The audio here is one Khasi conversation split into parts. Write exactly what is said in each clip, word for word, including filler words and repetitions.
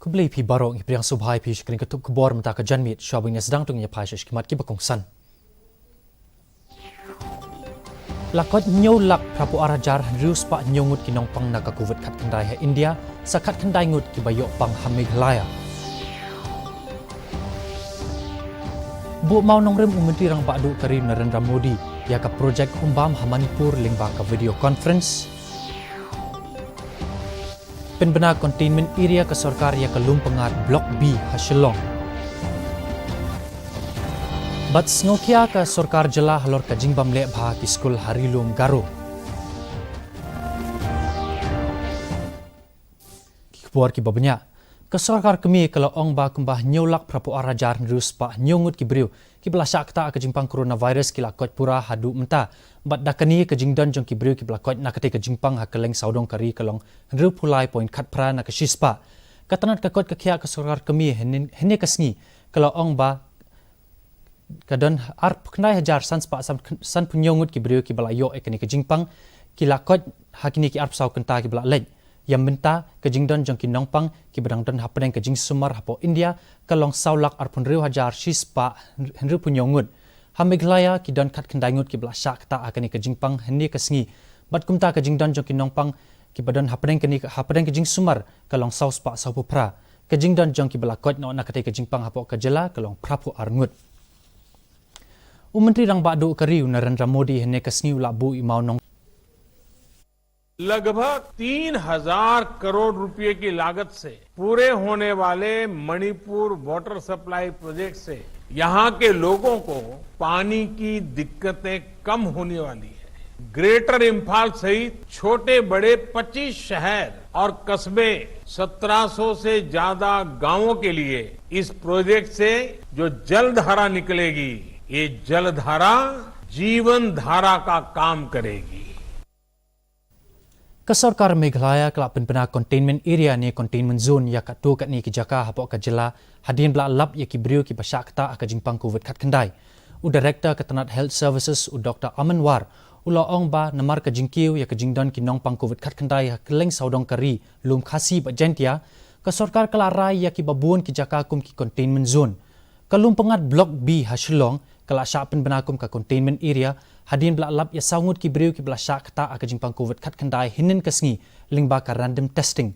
Khublei phi baroh, ngi pdiang sngewbha ïa phi sha kane ka tup khubor mynta ka janmiet, shuwa ban ïa sdang to ngin ïa phai sha ki mat kiba kongsan. La koit hynñiew lak phraphew ar hajar hynriew spah hynñiew ngut ki nongpang na ka Covid khatkhyndai ha India, sa khatkhyndai ngut kiba ïoh pang ha Meghalaya. Buh mawnongrim u Myntri Rangbah Duh ka ri u Narendra Modi ïa ka projek humbam ha Manipur lyngba ka video conference. Pynbna containment area ka sorkar ïa ka Lumpyngngad Block B ha Shillong. Bad sngewkhia ka sorkar jylla halor ka jingbym leh bha ki skul ha Ri-lum Garo. Ki khubor kiba bniah. Ka sorkar kmie ka la ong ba kumba hynñiew lak phraphew ar hajar hynriew spah hynñiew ngut ki briew kiba la shah ktah ha ka jingpang coronavirus ki la koit pura haduh mynta. Bad da kane ka jingdon jong ki briew kiba la koit na katei ka jingpang ha kylleng sawdong ka ri ka long hynriewphew lai point khatphra na ka shispah. Ka tnat ka koit ka khiah ka sorkar kmie hynne, hynne ka sngi ka la ong ba ka don arphew khyndai hajar san spah san, sanphew hynñiew ngut ki briew kiba la ïoh ïa kane ka jingpang, ki la koit ha kine ki arphew saw kynta kiba la leit. Ïa mynta ka jingdon jong ki nongpang kiba dang don hapdeng ka jingsumar hapoh India ka long saw lak arphew hynriew hajar shispah hynriewphew hynñiew ngut. Ha Meghalaya ki don khatkhyndai ngut kiba la shah ktah ha kane ka jingpang hynne ka sngi. Bad kumta ka jingdon jong ki nongpang kiba don hapdeng kane, hapdeng ka jingsumar ka long saw spah sawphew phra. Ka jingdon jong kiba la koit noh na katei ka jingpang hapoh ka jylla ka long phraphew ar ngut. U Myntri Rangbah Duh ka ri u Narendra Modi hynne ka sngi u la buh i mawnong लगभग तीन हज़ार करोड़ रुपए की लागत से पूरे होने वाले मणिपुर वाटर सप्लाई प्रोजेक्ट से यहाँ के लोगों को पानी की दिक्कतें कम होने वाली है। ग्रेटर इम्फाल सहित छोटे बड़े पच्चीस शहर और कस्बे, सत्रह सौ से ज्यादा गांवों के लिए इस प्रोजेक्ट से जो जलधारा निकलेगी, ये जलधारा जीवन धारा का काम करेगी। Ka sorkar Meghalaya ka la pynbna containment area ne containment zone ïa katto katne ki jaka hapoh ka jylla hadien ba la lap ïa ki briew kiba shah ktah ha ka jingpang Covid khatkhyndai. U Director ka tnat Health Services u Doktor Aman War u la ong ba namar ka jingkiew ïa ka jingdon ki nongpang Covid khatkhyndai ha kylleng sawdong ka ri, lum Khasi bad Jaintia, ka sorkar ka la rai ïa kiba bun ki jaka kum ki containment zone. Ka Lumpyngngad Block B ha Shillong ka la shah pynbna kum ka containment area hadien ba la lap ïa saw ngut ki briew kiba la shah ktah ha ka jingpang Covid khatkhyndai hynnin ka sngi lyngba ka random testing.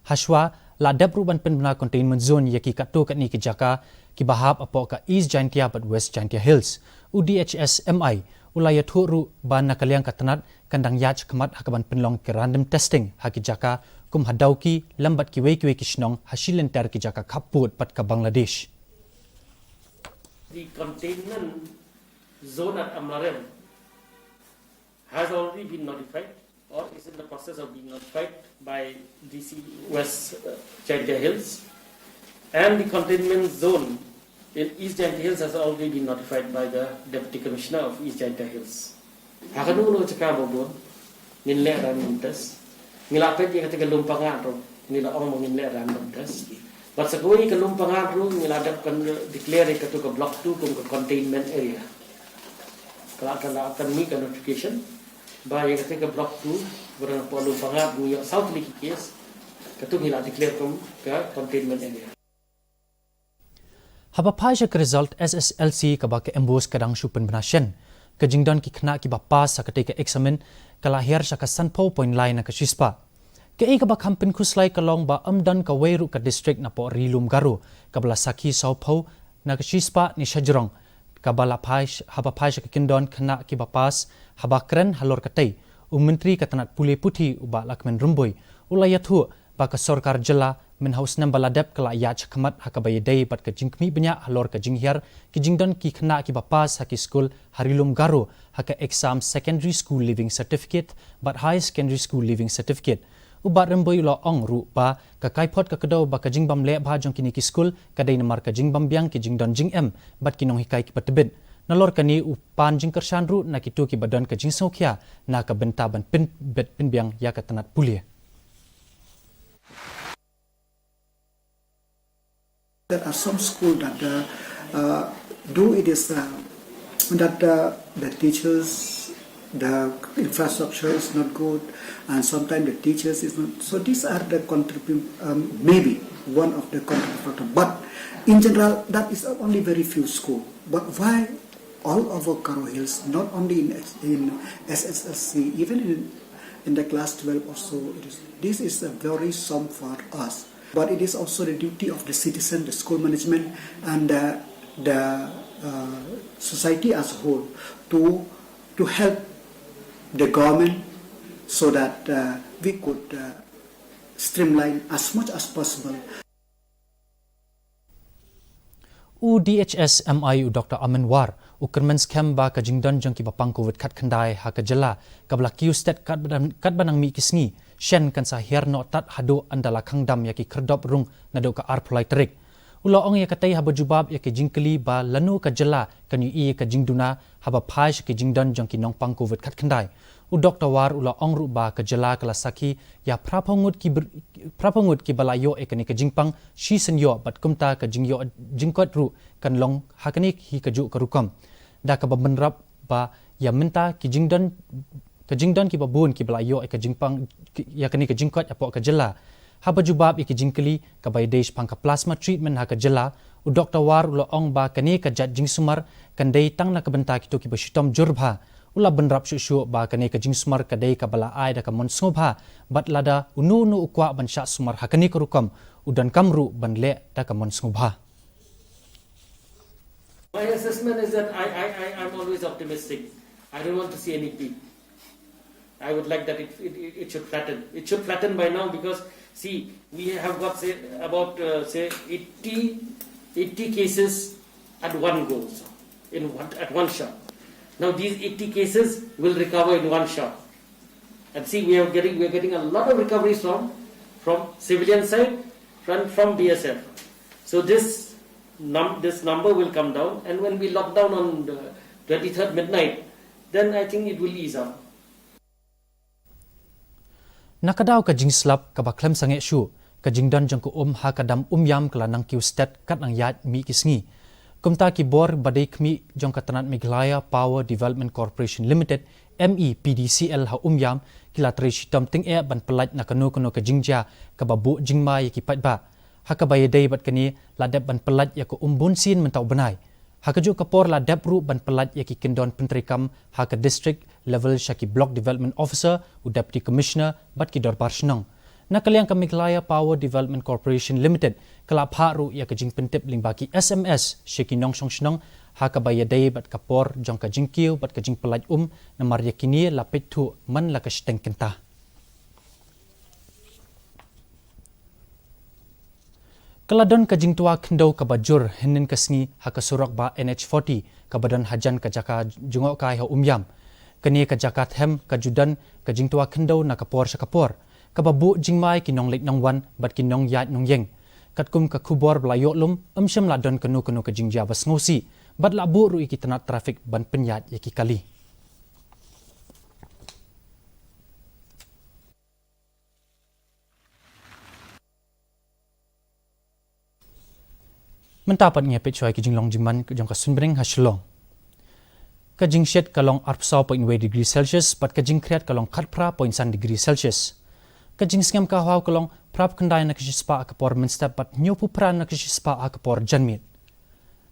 Hashwa la dep ruh ban pynbna containment zone ïa ki katto katne ki jaka kiba hap hapoh ka East Jaintia bad West Jaintia Hills. U D H S M I u la ïathuh ruh ba na ka liang ka tnat kan dang ïaid shakhmat ha kaban pynlong ki random testing ha ki jaka kum ha Dawki lem bad kiwei kiwei ki shnong ha shilynter ki jaka khappud bad ka Bangladesh. The containment zone at Amlarem has already been notified or is in the process of being notified by D C West, uh, Jaintia Hills, and the containment zone in East Jaintia Hills has already been notified by the Deputy Commissioner of East Jaintia Hills. Ha kano kano ka jaka ba bun ngin leh random test. Ngi la peit ïa kata ka Lumpyngngad ruh, ngi la ong ba ngin leh random test. Bad sa kawei ka Lumpyngngad ruh ngi la dep kan declare ïa kata ka Block two kum ka containment area. Ka la, ka la kan mih ka notification ba ïa kata ka Block two ba dang hapoh Lumpyngngad ngi ïoh saw tylli ki case, kata ngi la declare kum ka containment area. Haba phai sha ka result S S L C kaba ka MBOSE ka dang shu pynbna shen, ka jingdon ki khynnah kiba pass ha katei ka eksamin ka la hiar sha ka sanphew point lai na ka shispah. Kaei kaba kham pynkhuslai ka long ba ym don kawei ruh ka district napoh Ri-lum Garo kaba la sakhi sawphew na ka shispah ne shajrong. Kaba la phai sh-, haba phai sha ka kyndon khynnah kiba pass, haba kren halor katei, u Myntri ka tnat Pule Puthi u Bah Lahkmen Rymbui u la ïathuh ba ka sorkar jylla mynha u snem ba la dep ka la ïaid shakhmat ha kaba ïadei bad ka jingkhmih bniah halor ka jinghiar ki jingdon ki khynnah kiba pass ha ki skul ha Ri-lum Garo ha ka exam Secondary School Leaving Certificate bad Higher Secondary School Leaving Certificate. U Bah Rymbui u la ong ruh ba ka kaiphod ka kdew ba ka jingbym leh bha jong kine ki skul ka dei namar ka jingbym biang ki jingdon jingem bad ki nonghikai kiba tbit. Nalor kane u pan jingkyrshan ruh na kito kiba don ka jingsngewkhia na ka bynta ban pynbit pynbiang ïa ka tnat pule. There are some schools that, uh, uh, do it is, uh, that, uh, the teachers The infrastructure is not good, and sometimes the teachers is not. So these are the contribute, um, maybe one of the contributor. But in general, that is only very few school. But why all over Garo Hills, not only in, in S S L C, even in, in the class twelve also, it is, this is a very some for us. But it is also the duty of the citizen, the school management, and the, the uh, society as a whole to to help the government so that uh, we could uh, streamline as much as possible. U D H S M I u Doctor Aman War u kyrmen skhem ba ka jingdon jong kiba pang covid khatkhyndai ha ka jylla kaba la kiew stet katba nang mih ki sngi shen kan sa hiar noh tad haduh ynda la khang dam ïa ki khyrdop rung naduh ka arphew lai tarik. U la ong ïa katei haba jubab ïa ki jingkylli ba lano ka jylla kan ïohi ïa ka jingduna haba phai sha ki jingdon jong ki nongpang covid khatkhyndai. U Doctor War u la ong ruh ba ka jylla ka la sakhi ïa phraphew ngut ki ber- phraphew ngut kiba la ïoh ïa kane ka jingpang shisien ïoh bad kumta ka jingïoh jingkoit ruh kan long ha kane hi kajuh ka rukom. Da kaba bynrap ba ïa mynta ki jingdon ka jingdon kiba bun kiba la ïoh ïa ka jingpang ïa kane ka jingkoit hapoh ka jylla. Haba jubab ïa ki jingkylli kaba ïadei shaphang ka plasma treatment ha ka jylla, u Doctor War u la ong ba kane ka jait jingsumar kan dei tang na ka bynta kito kiba shitom jur bha. U la bynrap shuh shuh ba kane ka jingsumar ka dei kaba la ai da ka mon sngewbha bad lada uno uno u kwah ban shah sumar ha kane ka rukom u donkam ruh ban leh da ka mon sngewbha. My assessment is that I, I, I, I'm always optimistic. I don't want to see any peak. I would like that it, it, it should flatten. It should flatten by now because, see, we have got, say, about, uh, say, eighty, eighty cases at one go, so, in one, at one shot. Now, these eighty cases will recover in one shot. And see, we are getting, we are getting a lot of recoveries from, from civilian side, from, from B S F. So this num-, this number will come down, and when we lock down on the twenty-third midnight, then I think it will ease up. Na ka daw ka jingslap kaba khlem sangeh shuh, ka jingdon jong ka um ha ka dam Umiam ka la nang kiew stet kat nang ïaid mih ki sngi. Kumta ki bor ba dei khmih jong ka tnat Meghalaya Power Development Corporation Limited, M E P D C L ha Umiam, ki la trei shitom tyngeh ban pyllait na kano kano ka jingjia kaba buh jingma ïa ki paidbah. Ha kaba ïadei bad kane la dep ban pyllait ïa ka um bunsien mynta u bnai. Ha kajuh ka por la dep ruh ban pyllait ïa ki kyndon pyntreikam ha ka district level sha ki Block Development Officer, u Deputy Commissioner bad ki dorbar shnong. Na ka liang ka Meghalaya Power Development Corporation Limited ka la phah ruh ïa ka jingpyntip lyngba ki S M S sha ki nongshong shnong ha kaba ïadei bad ka por jong ka jingkiew bad ka jingpyllait um namar ïa kine la peit thuh man la ka shiteng kynta. Ka la don ka jingtwa khyndew kaba jur hynnin ka sngi ha ka surok ba N H forty kaba don hajan ka jaka jngohkai ha Umiam. Kane ka jaka them ka ju don ka jingtwa khyndew na ka por sha ka por kaba buh jingma ïa ki nongleit nongwan bad ki nongïaid nongïeng. Katkum ka khubor ba la ïoh lum, ym shym la don kano kano ka jingjia ba sngewsih bad la buh ruh ïa ki tnat traffic ban pynïaid ïa ki kali. Mynta pat ngin ïa peit shuwa ïa ki jinglong jingman jong ka suiñ bneng ha Shillong. Ka jingshit ka long arphew saw point wei degree Celsius bad ka jingkhriat ka long khatphra point san degree Celsius. Ka jingsngem ka haw ka long phra phew khyndai na ka shispah ha ka por mynstep bad hynñiew phew phra na ka shispah ha ka por janmiet.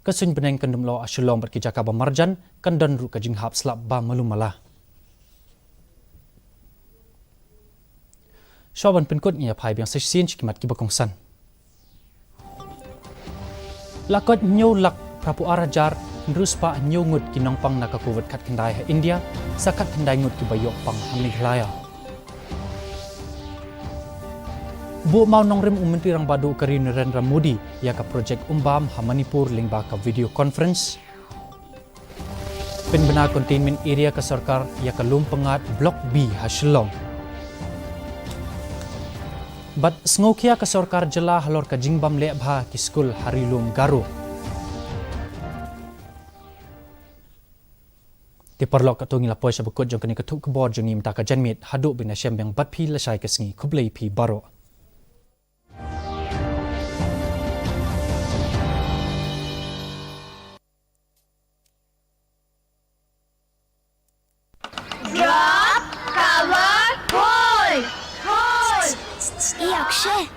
Ka suiñ bneng kan dum loh ha Shillong bad ki jaka ba marjan, kan don ruh ka jinghap slap ba malu mala. Shuwa ban pynkut, ngin ïa phai biang sa shisien sha ki mat kiba kongsan. La koit hynñiew lak phra phew ar hajar hynriew spah hynñiew ngut ki nongpang na ka covid khatkhyndai ha India, sa khatkhyndai ngut kiba ïoh pang ha Meghalaya. Buh mawnongrim u Myntri Rangbah Duh ka ri Narendra Modi ïa ka projek um bam ha Manipur lyngba ka video conference. Pynbna containment area ka sorkar ïa ka lum pyngngad Block B ha Shillong. Bad sngewkhia ka sorkar jylla halor ka jingbam leh bha ki skul ha Ri Lum Garo. Te paralok, katto ngi la poi sha ba kut jong kane ka thup khubor jong ngi mynta ka janmiet, haduh ban ïashem biang bad phi lashai ka sngi, khublei phi baroh. Che.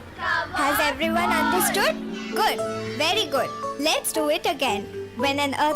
Has everyone understood? Good. Very good. Let's do it again. When an earthquake